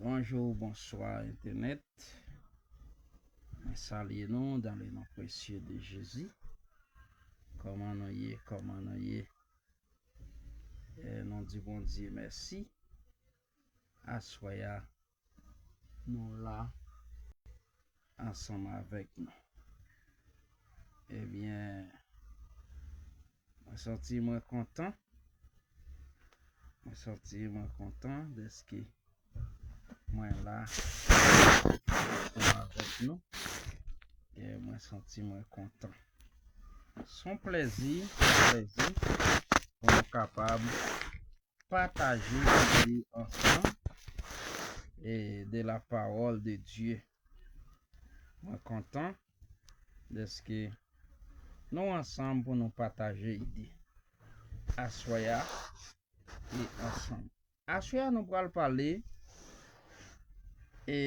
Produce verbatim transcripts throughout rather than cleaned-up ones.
Bonjou, bonswa entènèt. Mwen salye nou dans le nom précieux de Jésus. Kòman nou ye? Kòman nou ye? E nou di Bondye mèsi. Aswè a, nou la ansanm avèk nou. Ebyen, mwen santi mwen kontan. Mwen santi mwen kontan dèske mwen la ansanm avèk nou. E mwen santi mwen kontan. Se yon plèzi, se yon plèzi pou nou kapab pataje ide ansanm e de la parole de Dieu. Mwen kontan dèske nou ansanm pou nou pataje ide aswè a e ansanm. Aswè a nou pral pale e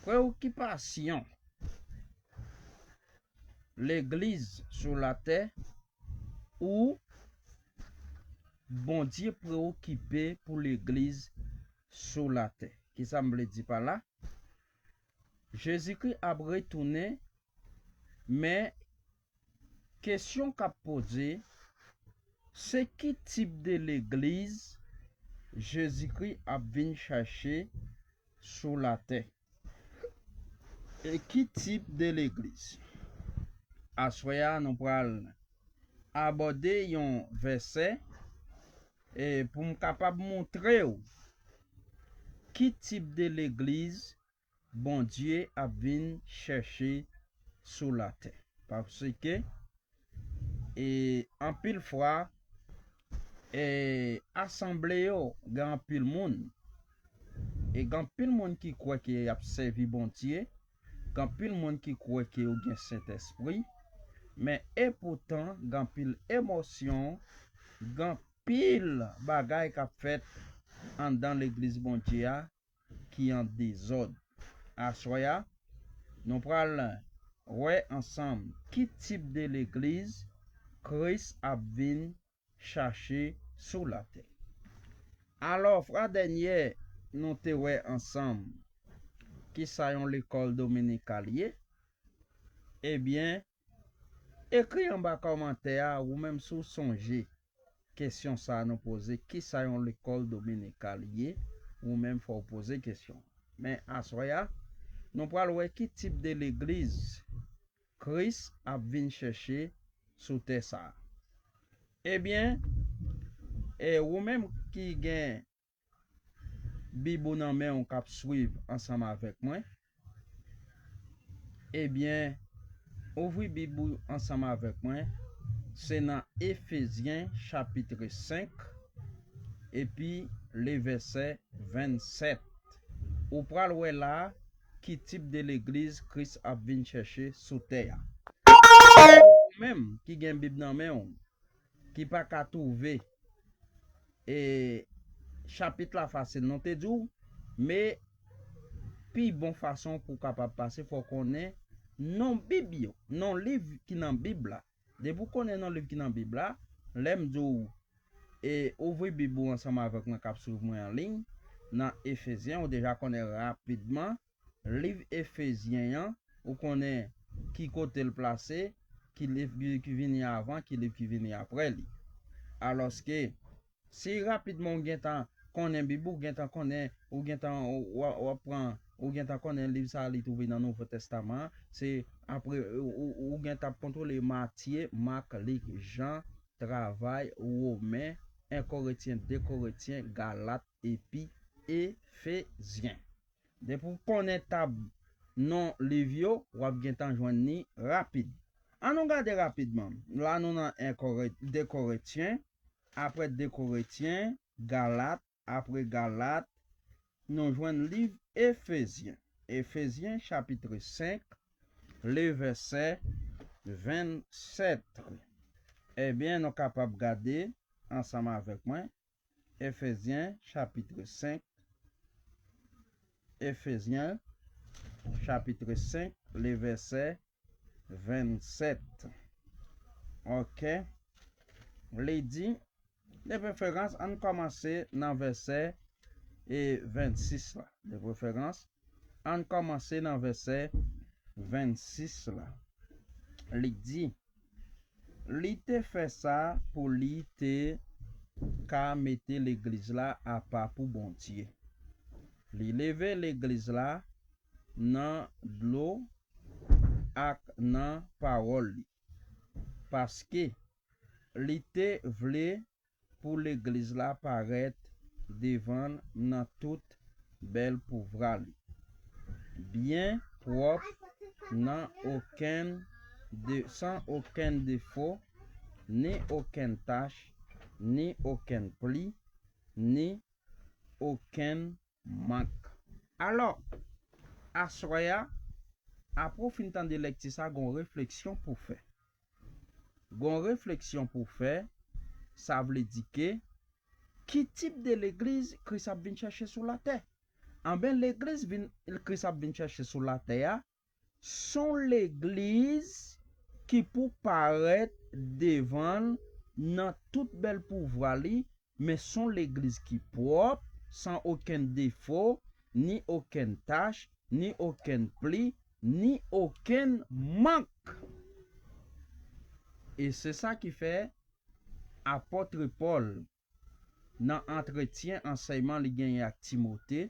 preokipasyon legliz sou latè ou Bondye preokipe pou legliz sou latè. Kisa m vle di pa la? Jezikri ap retounen, men kesyon k ap poze, se ki tip de legliz Jezikri ap vin chèche sou latè? E ki tip de legliz? Aswè a, nou pral abòde yon vèsè e pou m kapab montre w ki tip de legliz Bondye ap vin chèche sou latè. Paske e anpil fwa e asanble yo gen anpil moun. E gen anpil moun ki kwè ke y ap sèvi Bondye, gen anpil moun ki kwè ke yo gen Sentespri, men epoutan gen anpil emosyon, gen anpil bagay k ap fèt anndan legliz Bondye a ki an dezòd. Aswè a, nou pral wè ansanm ki tip de legliz Kris ap vin chache sou latè. Alò, fwa dènyè nou te wè ansanm kisa yon lekòl dominikal ye, ebyen, ekri anba kòmantè a ou menm si w sonje kesyon sa a nou poze, kisa yon lekòl dominikal ye, ou menm fò w poze kesyon. Men aswè a, nou pral wè ki tip de legliz Kris ap vin chèche sou tè sa a. Ebyen, e ou menm ki gen Bib ou nan men w k ap swiv ansanm avèk mwen, ebyen, ouvri Bib ou ansanm avèk mwen. Se nan Efezyen chapit senk, epi le vèsè vennsèt. Ou pral wè la ki tip de legliz Kris ap vin chèche sou tè a. Ou menm ki gen Bib nan men w, ki pa ka twouve e chapit la fasil, nou te di w, men pi bon fason pou w kapab pase, fò w konnen non Bib yo, non liv ki nan Bib la. Depi w konnen non liv ki nan Bib la, lè m di w e ouvri Bib ou ansanm avèk mwen k ap swiv mwen an liy, nan Efezyen, ou deja konnen rapidman, liv Efezyen an, ou konnen ki kote l plase, ki liv ki, ki vini avan, ki liv ki vini apre li. Alòske, si rapidman ou gentan konnen Bib, ou gentan konnen, ou gentan, w, w, w ap pran, ou gentan konnen liv sa a, li twouve nan Nouvo Testaman an, se apre, ou, ou, ou gentan ap kontwole Matye, Mak, Lik, Jan, Travay, Women, en Korentyen, de Korentyen, Galat, epi Efezyen. Depi w konnen tab non liv yo, w ap gentan jwenn li rapid. Ann nou gade rapidman. La nou nan en Korent, de Korentyen, apre de Korentyen, Galat, apre Galat, nou jwenn liv Efezyen. Efezyen chapit senk, le vèsè vennsèt. Ebyen, nou kapab gade ansanm avèk mwen. Efezyen chapit senk. Efezyen chapit senk, le vèsè vennsèt. Ok. Li di, de preferans, ann kòmanse nan vèsè e vennsis la, de preferans. Ann kòmanse nan vèsè vennsis la. Li di, li te fè sa pou li te ka mete legliz la apa pou Bondye. Li leve legliz la nan dlo ak nan pawòl li, paske li te vle pou legliz la parèt devan l nan tout bèl pouvwa li, byen pwòp, nan okenn de, san okenn defo, ni okenn tach, ni okenn pli, ni okenn mank. Alò, aswè a, apre w fin tande lèkti sa, gon refleksyon pou fè. Gon refleksyon pou fè, sa vle di ke ki tip de legliz Kris ap vin chèche sou latè? Anben, legliz vin, Kris ap vin chèche sou latè a, s on legliz ki pou parèt devan l nan tout bèl pouvwa li, men s on legliz ki pwòp, san okenn defo, ni okenn tach, ni okenn pli, ni okenn mank. E se sa ki fè apòt Pòl, nan antretyen ansèyman li genyen ak Timote,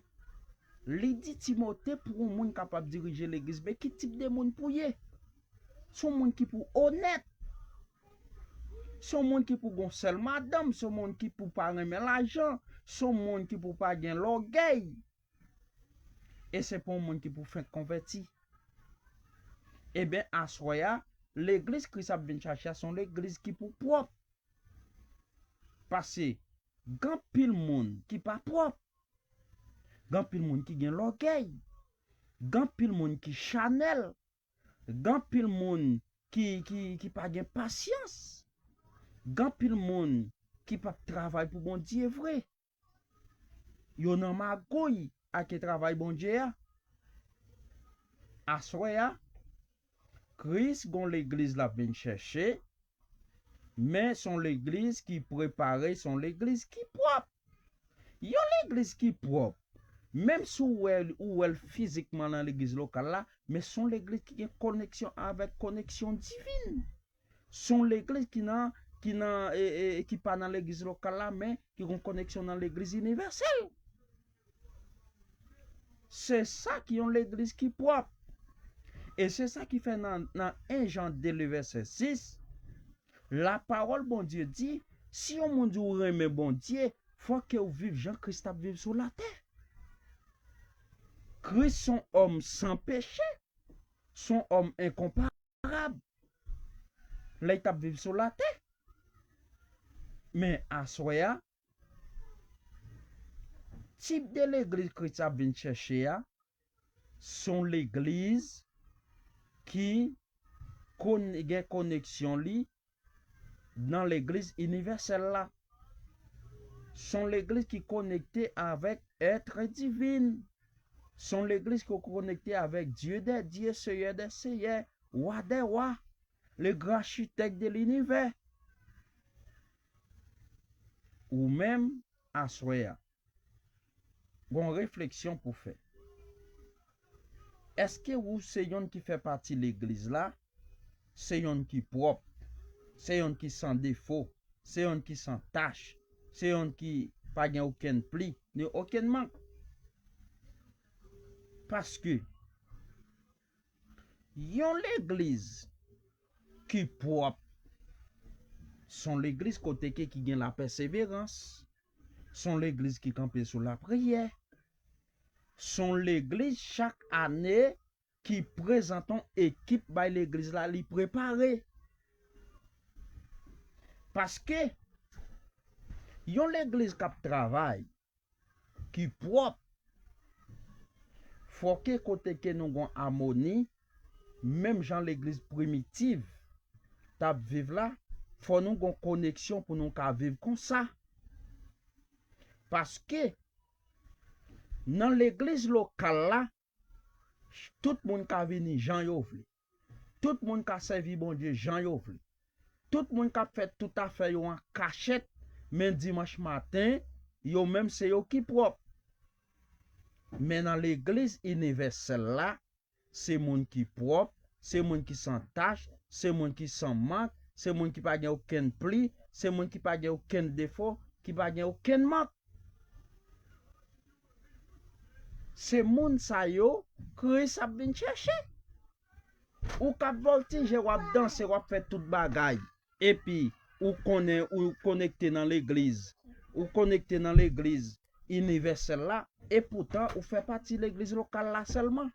li di Timote, pou yon moun kapab dirije legliz, men ki tip de moun pou ye? S on moun ki pou onèt. S on moun ki pou gon sèl madanm, s on moun ki pou pa renmen lajan, s on moun ki pou pa gen lògèy. E se pou yon moun ki pou fenk konvèti. Ebyen, aswè a, legliz Kris ap vin chache a, s on legliz ki pou pwòp. Paske, gen anpil moun ki pa pwòp. Gen anpil moun ki gen lògèy. Gen anpil moun ki chanèl. Gen anpil moun ki, ki, ki pa gen pasyans. Gen anpil moun ki p ap travay pou Bondye vre. Yo nan magouy ak travay Bondye a. Aswè a, Kris gon legliz l ap vin chèche, men s on legliz ki prepare, s on legliz ki pwòp. Yon legliz ki pwòp, menm si w wè, ou wè l fizikman nan legliz lokal la, men s on legliz ki gen koneksyon avèk koneksyon divin. S on legliz ki nan, ki nan, e, e, ki pa nan legliz lokal la, men ki gon koneksyon nan legliz inivèsèl. Se sa ki yon legliz ki pwòp. E se sa ki fè nan, nan en Jan de, le vèsè sis, lapawòl Bondye di, si yon moun di w renmen Bondye, fò ke w viv jan Kris t ap viv sou latè. Kris s on òm san peche, s on òm enkonparab lè l t ap viv sou latè. Men aswè a, tip de legliz Kris ap vin chèche a, s on legliz ki kon-, gen koneksyon li nan legliz inivèsèl la. S on legliz ki konekte avèk èt divin. S on legliz ki konekte avèk Dye dè dye, Seyè dè seyè, Wa dè wa, le gran achitèk de linivè. Ou menm, aswè a, gon refleksyon pou fè. Èske ou se yonn ki fè pati legliz la? Se yonn ki pwòp, se yonn ki san defo, se yonn ki san tach, se yonn ki pa gen okenn pli, ni okenn mank. Paske yon legliz ki pwòp, s on legliz kote ke ki gen lapèseverans, s on legliz ki kanpe sou lapriyè, s on legliz chak ane ki prezante yon ekip bay legliz la, li prepare. Paske yon legliz k ap travay, ki pwòp, fò ke kote ke nou gon amoni, menm jan legliz primitiv t ap viv la, fò nou gon koneksyon pou nou ka viv konsa. Paske nan legliz lokal la, tout moun ka vini jan yo vle. Tout moun ka sèvi Bondye jan yo vle. Tout moun k ap fè tout afè yo an kachèt, men dimanch maten, yo menm se yo ki pwòp. Men nan legliz inivèsèl la, se moun ki pwòp, se moun ki san tach, se moun ki san mank, se moun ki pa gen okenn pli, se moun ki pa gen okenn defo, ki pa gen okenn mank. Se moun sa yo Kris ap vin chèche. Ou k ap vòltije, w ap danse, w ap fè tout bagay. Epi, ou konnen ou konekte nan legliz. Ou konekte nan legliz inivèsèl la. Epoutan, ou fè pati legliz lokal la sèlman.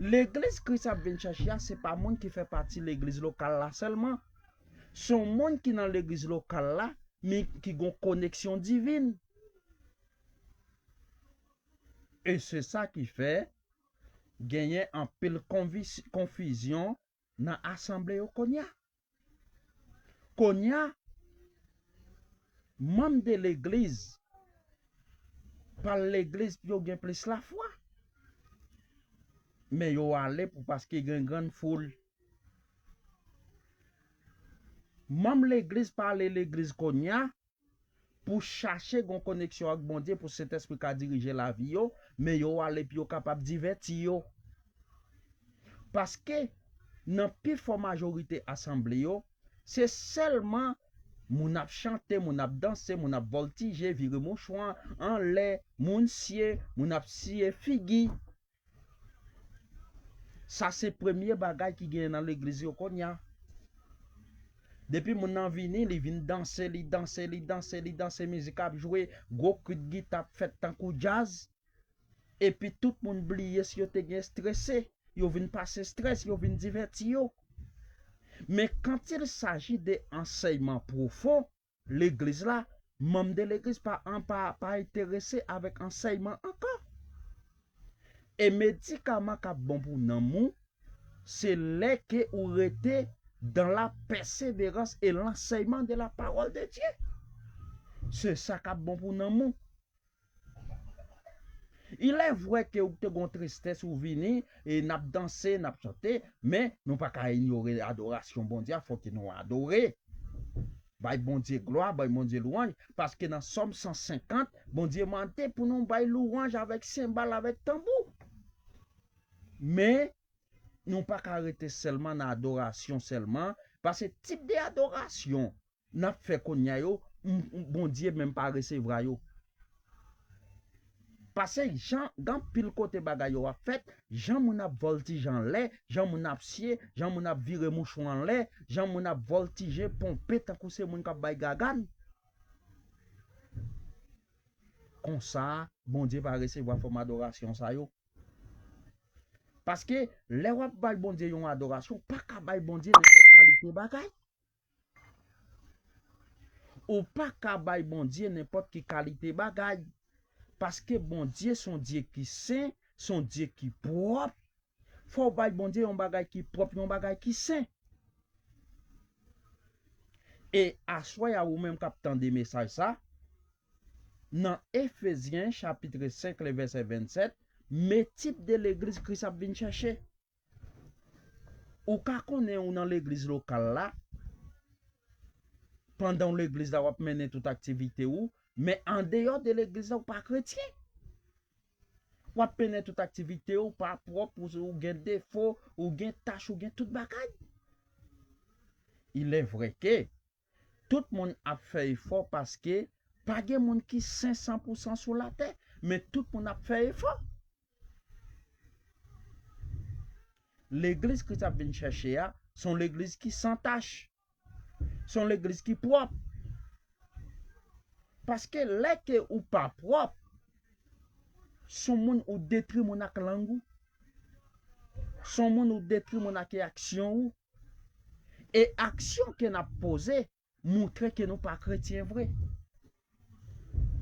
Legliz Kris ap vin chèche a, se pa moun ki fè pati legliz lokal la sèlman. Se yon moun ki nan legliz lokal la, men ki gon koneksyon divin. E se sa ki fè genyen anpil konvis- konfizyon nan asanble yo kounye a. Kounye a, manm de legliz pa al legliz pou yo gen plis lafwa. Men yo ale pou paske gen grann foul. Manm legliz pa ale legliz kounye a pou chache gon koneksyon ak Bondye pou Sentespri ka dirije lavi yo, men yo ale pou yo kapab divèti yo. Paske nan pi fò majorite asanble yo, se sèlman moun ap chante, moun ap danse, moun ap vòltije, vire mouchwa anlè, moun siye, moun ap siye figi. Sa se premye bagay ki genyen nan legliz yo kounye a. Depi moun nan vini, li vin danse, li danse, li danse, li danse, mizik ap jwe, gwo kout gita ap fèt tankou djaz. Epi tout moun bliye si yo te gen estrese, yo vin pase estrès, yo vin divèti yo. Men quand il s'agit de ansèyman pwofon, legliz la, manm de legliz pa an pa pa enterese avèk ansèyman ankò. E medikaman k ap bon pou nanm ou, se lè ke ou rete dans la persévérance et l'enseignement de la parole de Dieu. Se sa k ap bon pou nanm ou. Il est vrai ke ou te gon tristès, ou vini, e n ap danse, n ap chante, men nou pa ka inyore adorasyon Bondye a, fòk nou adore. Bay Bondye glwa, bay Bondye lwanj, paske nan Sòm san senkant, Bondye mande pou nou bay lwanj avèk senbal, avèk tanbou. Men, nou pa ka rete sèlman nan adorasyon sèlman, paske tip de adorasyon n ap fè kounye a yo, m- m- Bondye menm pa resevwa yo. Paske jan, gen anpil kote bagay yo ap fèt, jan moun ap vòltije anlè, jan moun ap siye, jan moun ap vire mouchwa anlè, jan moun ap vòltije, ponpe tankou se moun k ap bay gagann. Konsa, Bondye pa resevwa fòm adorasyon sa yo. Paske lè w ap bay Bondye yon adorasyon, ou pa ka bay Bondye nenpòt kalite bagay. Ou pa ka bay Bondye nenpòt ki kalite bagay. Paske Bondye se yon Dye ki sen, se yon Dye ki pwòp. Fò w bay Bondye yon bagay ki pwòp, yon bagay ki sen. E aswè a, ou menm k ap tande mesaj sa, nan Efezyen chapit senk, le vèsè vennsèt, men tip de legliz Kris ap vin chèche. Ou ka konnen ou nan legliz lokal la, pandan w legliz la, w ap mennen tout aktivite ou, men andeyò de legliz la, ou pa kretyen. W ap mennen tout aktivite ou, pa pwòp, ou, ou gen defo, ou gen tach, ou gen tout bagay. Il est vrai ke tout moun ap fè efò paske pa gen moun ki sen san pou san sou latè, men tout moun ap fè efò. Legliz Kris ap vin chèche a, se yon legliz ki san tach. Se yon legliz ki pwòp. Paske lè ke ou pa pwòp, se yon moun ou detri moun ak lang ou. Se yon moun ou detri moun ak aksyon ou. E aksyon ke n ap poze, montre ke nou pa kretyen vre.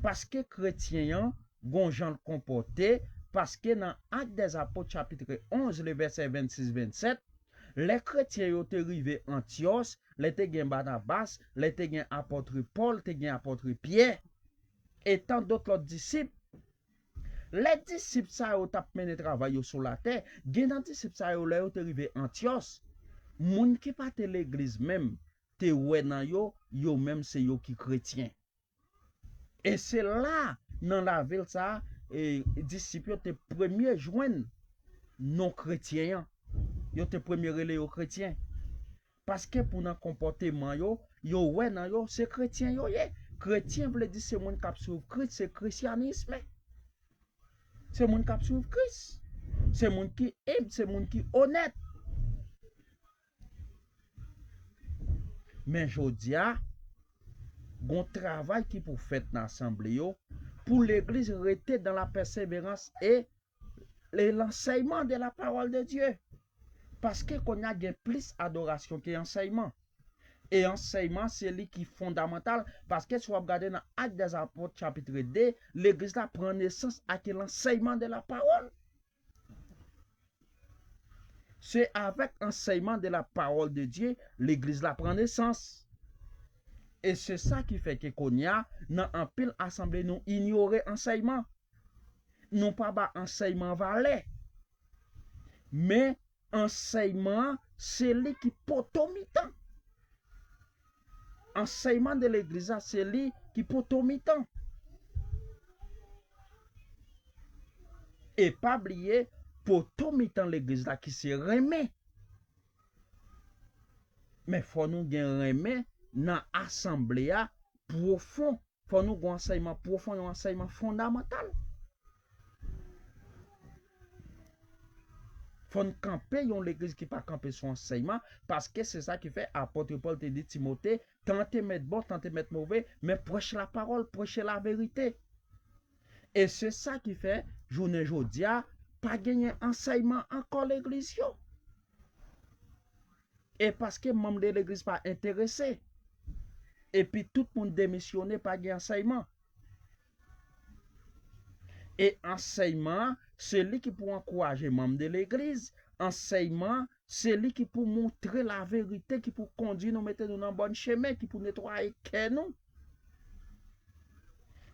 Paske kretyen an gon jan l konpòte, paske nan Actes des Apôtres, chapitre onze, le vèsè vennsis, vennsèt, lè kretyen yo te rive Antyòs, lè te gen Banabas, lè te gen apòt Pòl, te gen apòt Pyè, e tan dòt lòt disip, lè disip sa yo t ap mennen travay yo sou latè, gen nan disip sa yo, lè yo te rive Antyòs, moun ki pa te legliz menm, te wè nan yo, yo menm se yo ki kretyen. E se la nan lavil sa a, e, disip yo te premye jwenn non kretyen an. Yo te premye rele yo kretyen. Paske pou nan konpòteman yo, yo wè nan yo, se kretyen yo ye. Kretyen vle di se moun k ap swiv Kris, se krisyanisme. Se moun k ap swiv Kris. Se moun ki enb, se moun ki onèt. Men jodi a, gon travay ki pou fèt nan asanble yo, pou legliz rete dans la persévérance et, et l'enseignement de la parole de Dieu. Paske kounye a gen plis adorasyon ke ansèyman. E ansèyman, se li ki fondamantal, paske si w ap gade nan Actes des Apôtres, chapit de, legliz la pran nesans ak lansèyman de la parole. Se avèk ansèyman de la parole de Dieu, legliz la pran nesans. E se sa ki fè ke kounye a, nan anpil asanble, nou inyore ansèyman. Nou pa ba ansèyman valè. Men ansèyman an, se li ki poto mitan. Ansèyman de legliz la, se li ki poto mitan. E pa bliye, poto mitan legliz la ki se renmen. Men fò nou gen renmen nan asanble a pwofon. Fò nou gen ansèyman pwofon, yon ansèyman fondamantal. Fò n kanpe yon legliz ki pa kanpe sou ansèyman, paske se sa ki fè apot Pòl te di Timote, tan te mèt bon, tan te mèt move, men prèch lapawòl, preche laverite. E se sa ki fè, jounen jodi a, pa genyen ansèyman ankò legliz yo. E paske manm de legliz pa enterese. Epi tout moun demisyone, pa gen ansèyman. E ansèyman an, se li ki pou ankouraje manm de legliz. Ansèyman an, se li ki pou montre laverite, ki pou kondui nou, mete nou nan bòn chemen, ki pou netwaye kè nou.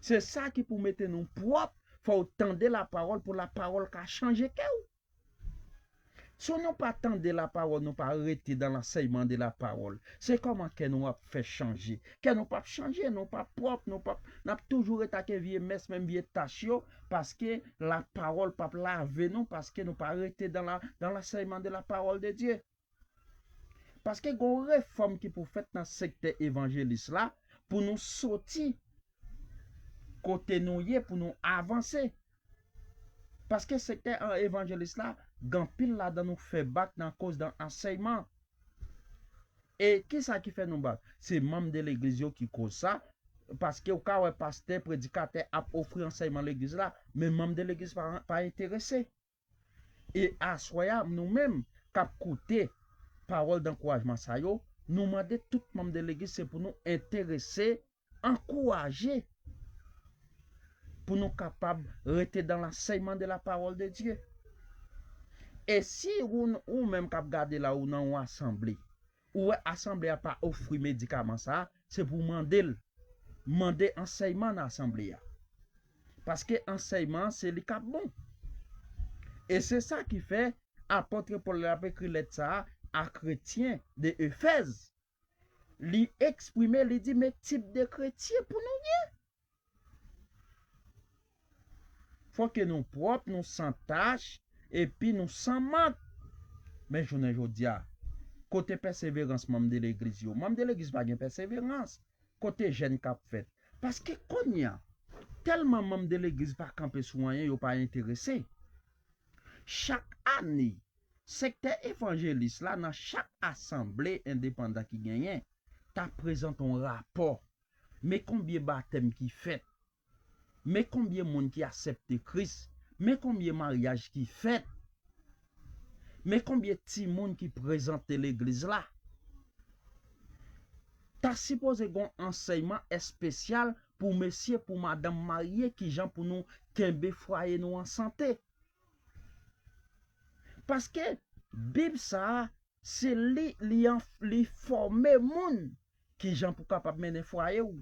Se sa ki pou mete nou pwòp. Fò w tande lapawòl pou lapawòl ka chanje kè w. Si nou pa tande lapawòl, nou pa rete dans l'enseignement de la parole, se kòman kè nou ap fè chanje? Kè nou p ap chanje, nou p ap pwòp, nou p ap, n ap toujou rete ak vye mès, menm vye tach yo, paske lapawòl p ap lave nou, paske nou pa rete dans la, dans l'enseignement de la parole de Dieu. Paske gon refòm ki pou fèt nan sektè evanjelis la, pou nou soti kote nou ye, pou nou avanse. Paske sektè an evanjelis la, gen anpil ladan nou fè bak nan koz dan ansèyman. E kisa ki fè nou bak? Se manm de legliz yo ki koz sa, paske ou ka wè pastè, predikatè ap ofri ansèyman legliz la, men manm de legliz pa, pa enterese. E aswè a, nou menm k ap koute pawòl dankourajman sa yo, nou mande tout manm de legliz se pou nou enterese, ankouraje, pou nou kapab rete dans l'enseignement de la parole de Dieu. E si ou, ou menm k ap gade la, ou nan yon asanble, ou wè asanble a pa ofri medikaman sa a, se pou w mande l. Mande ansèyman nan asanble a. Paske ansèyman an, se li k ap bon. E se sa ki fè apot Pòl ap ekri lèt sa a a kretyen de Efèz. Li eksprime, li di, men tip de kretyen pou nou ye. Fò ke nou pwòp, nou san tach, epi nou san mank. Men jounen jodi a, kote pèseverans manm de legliz yo? Manm de legliz pa gen pèseverans. Kote jèn k ap fèt? Paske kounye a, tèlman manm de legliz pa kanpe sou anyen, yo pa enterese. Chak ane, sektè evanjelis la nan chak asanble endepandan ki genyen, ta prezante yon rapò. Men konbyen batèm ki fèt. Men konbyen moun ki aksepte Kris. Men konbyen maryaj ki fèt. Men konbyen timoun ki prezante legliz la. Ta sipoze gen yon ansèyman espesyal pou mesye, pou madanm marye, kijan pou nou kenbe fwaye nou an sante. Paske Bib sa a, se li, li an, li fòme moun kijan pou kapab mennen fwaye w.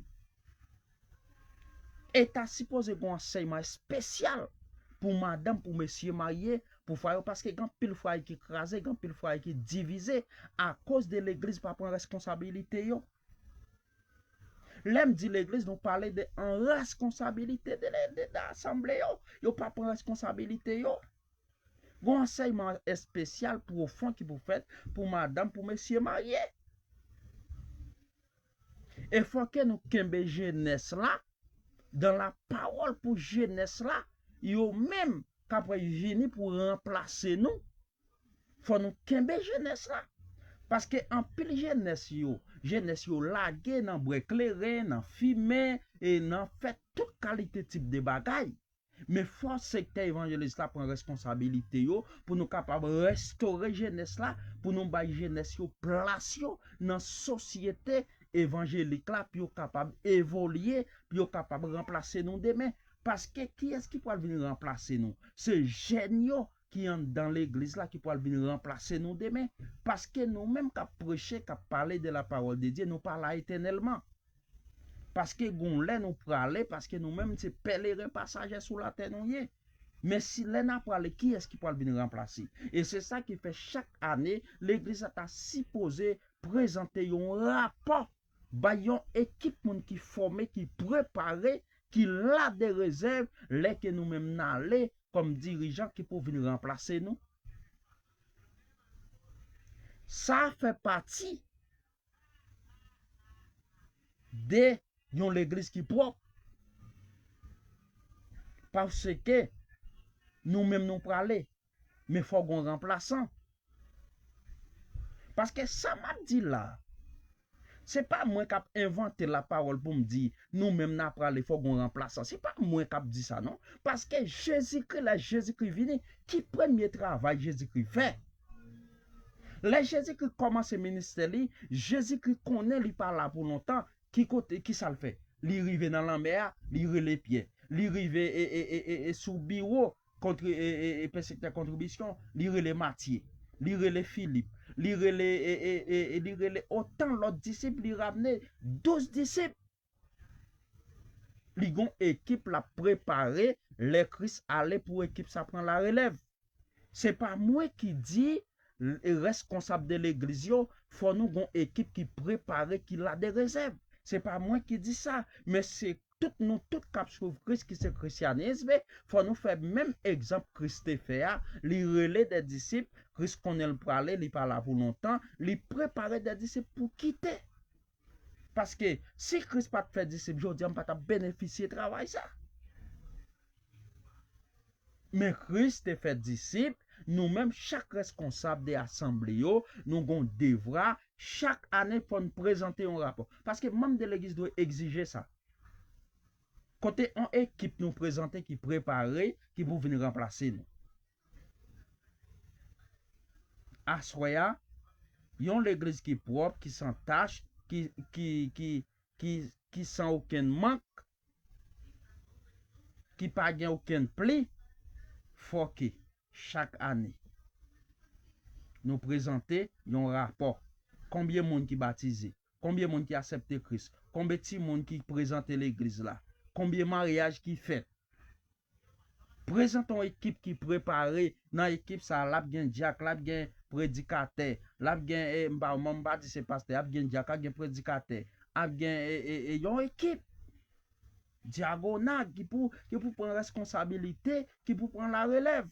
E ta sipoze gen yon ansèyman espesyal pou madanm, pou mesye marye, pou fwaye yo, paske gen anpil fwaye ki kraze, gen anpil fwaye ki divize akoz de legliz pa pran responsabilite yo. Lè m di legliz, nou pale de an reskonsabilite de, de, de, de asanble yo. Yo pa pran reskonsabilite yo. Gon ansèyman espesyal pwofon ki pou fèt pou madanm, pou mesye marye. E fò ke nou kenbe jenès la, dan la pawòl pou jenès la, yo menm k ap vini pou ranplase nou. Fò nou kenbe jenès la. Paske anpil jenès yo, jenès yo lage nan bwè kleren, nan fimen, e nan fè tout kalite tip de bagay. Men fò sektè evanjelis la pran reskonsabilite yo pou nou kapab restore jenès la, pou nou bay jenès yo plas yo nan sosyete evanjelik la, pou yo kapab evolye, pou yo kapab ranplase nou demen. Paske kiyès ki pral vin ranplase nou? Se jèn yo ki anndan legliz la ki pral vin ranplase nou demen. Paske nou menm k ap preche, k ap pale de la pawòl de Dye, nou pa la etènèlman. Paske gon lè nou prale, paske nou menm se pèleren pasajè sou latè nou ye. Men si lè n a prale, kiyès ki pral vin ranplase? E se sa ki fè chak ane, legliz la ta sipoze prezante yon rapò, bay yon ekip moun ki fòme, ki prepare, ki la de rezèv, lè ke nou menm n ale kòm dirijan ki pou vin ranplase nou. Sa fè pati de yon legliz ki pwòp. Paske nou menm nou prale, men fò gon ranplasan. Paske sa m ap di la, se pa mwen k ap envante la pawòl pou m di, nou menm n a prale, fò gon ranplasan. Se pa mwen k ap di sa, non. Paske Jezikri, lè Jezikri vini, ki premye travay Jezikri fè? Lè Jezikri kòmanse ministè li, Jezikri konnen li pa la pou lontan. Ki kote, ki sa l fè? Li rive nan lanmè a, li rele Pyè. Li rive e, e, e, e, e sou biwo kontri-, e, e, e, pèsektè kontribisyon, li rele Matye. Li rele Filip. Li rele, e, e, e, e, li rele otan lòt disip, li ramne douz disip. Li gon ekip l ap prepare lè Kris ale pou ekip sa pran larelèv. Se pa mwen ki di, l-, reskonsab de legliz yo, fò nou gon ekip ki prepare, ki la de rezèv. Se pa mwen ki di sa, men se tout nou tout k ap swiv Kris ki se krisyanis, fò nou fè menm egzanp Kris te fè a. Li rele de disip, Kris konnen l prale, li pa la pou lontan, li prepare de disip pou kite. Paske si Kris pa t fè disip, jodi a m pa t ap benefisye travay sa. Men Kris te fè disip, nou menm chak reskonsab de asanble yo, nou gon devwa, chak ane fò n prezante yon rapò. Paske manm de legliz dwe egzije sa. Kote yon ekip nou prezante ki prepare, ki pou vin ranplase nou. Aswè a, yon legliz ki pwòp, ki san tach, ki, ki, ki, ki, ki san okenn mank, ki pa gen okenn pli, fò ke chak ane, nou prezante yon rapò. Konbyen moun ki batize? Konbyen moun ki aksepte Kris? Konbyen timoun ki prezante legliz la? Konbyen maryaj ki fèt? Prezante yon ekip ki prepare. Nan ekip sa a, l ap gen dyak, l ap gen predikatè, l ap gen, e, m pa, m pa di se pastè, ap gen dyak, ap gen predikatè, ap gen, e, e, e, yon ekip dyagonal ki pou, ki pou pran reskonsabilite, ki pou pran larelèv.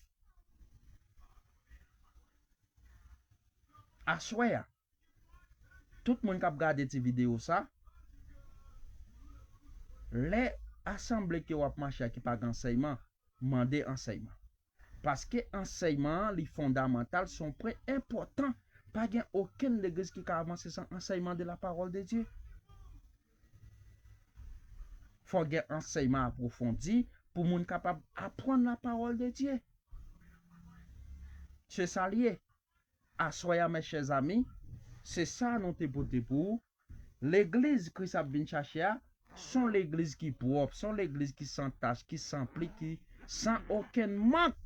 Aswè a, tout moun k ap gade ti videyo sa, lè asanble ke w ap mache a ki pa gen ansèyman, mande ansèyman. Paske ansèyman an, li fondamantal, se yon pwen enpòtan. Pa gen okenn legliz ki ka avanse san ansèyman de la parole de Dieu. Fò gen ansèyman apwofondi pou moun kapab aprann la parole de Dieu. Se sa l ye. Aswè a, mes chers amis, se sa nou te pote pou ou. Legliz Kris ap vin chache a, se yon legliz ki pwòp, se yon legliz ki san tach, ki san pli, ki san okenn mank.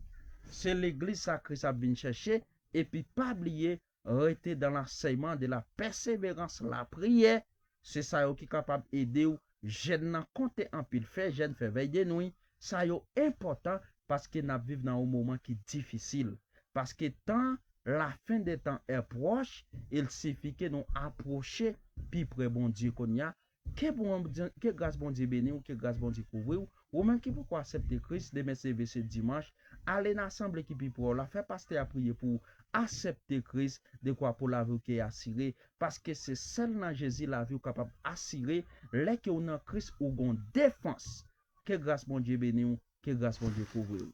Se legliz sa Kris ap vin chèche, epi pa bliye, rete dans l'enseignement de la persévérance, la prière. Se sa yo ki kapab ede w. Jèn nan konte anpil, fè jèn, fè vèy de nwi. Sa yo enpòtan paske n ap viv nan yon moman ki difisil. Paske tan, la fin des temps est proche, il suffit ke nou apwoche pi pre Bondye kounye a, Ke Bondye, ke gras Bondye beni w, ke gras Bondye kouvri w. Ou menm ki poko aksepte Kris, demen se V C dimanch, ale nan asanble ki pi pre w la, fè pastè a priye pou ou, aksepte Kris, dekwa pou lavi w ke asire, paske se sèl nan Jezi lavi w kapab asire, lè ke w nan Kris ou gon defans. Ke gras Bondye beni w, ke gras Bondye kouvri w.